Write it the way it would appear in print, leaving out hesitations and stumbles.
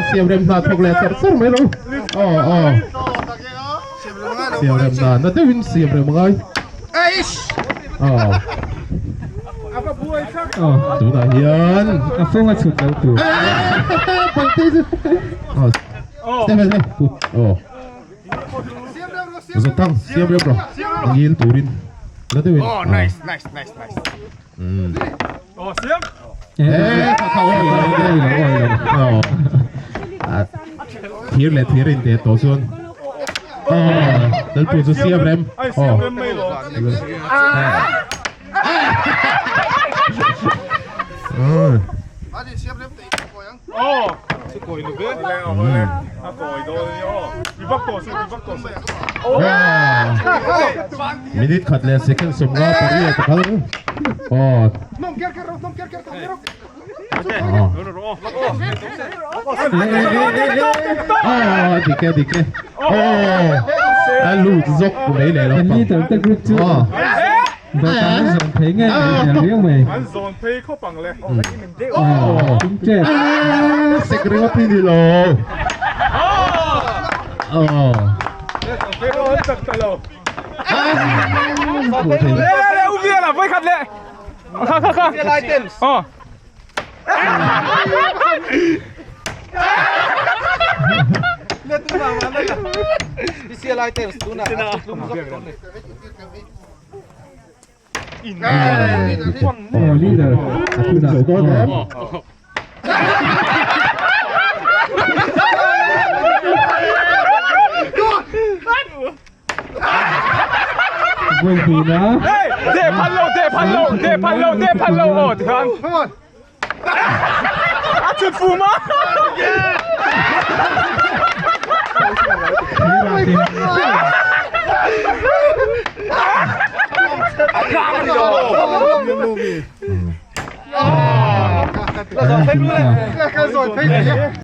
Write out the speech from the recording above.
Siam rem hna thawk leh char char mai lo. Aw aw. Siam rem hna na deuhin siam rem angai. Aw. Tunah hian a fawng a chhut lo tur. Pangte chu. Aw. Step step. Aw. Zotang siam rem rawh ngil turin la deuhin. Oh nice nice nice nice. Um. Oh siam. Eh kha kha oi lo oi lo oi lo. Oh. Thir leh thir in te tawh chuan. Oh Lalpu chu siam rem. Ai siam rem mai lo. Oh. Minute khat leh second 58 a kal aw. Aw dik e dik e aw a lut zawk mai leh Kan leader te group chu dawhkan an zawn phei ngei mai hmel riau mai. An zawn phei khawp ang le. Aw tum tep. Sek ringawt hi ni lo. Aw. Le le le u viala voi khat le. Kha kha kha. Aw. Aw leader a tunah aw. Vawi hnihna. Hey, de phan lo, de phan lo, de phan lo, de phan lo aw tikhan. A chut fu ma. Thira tin.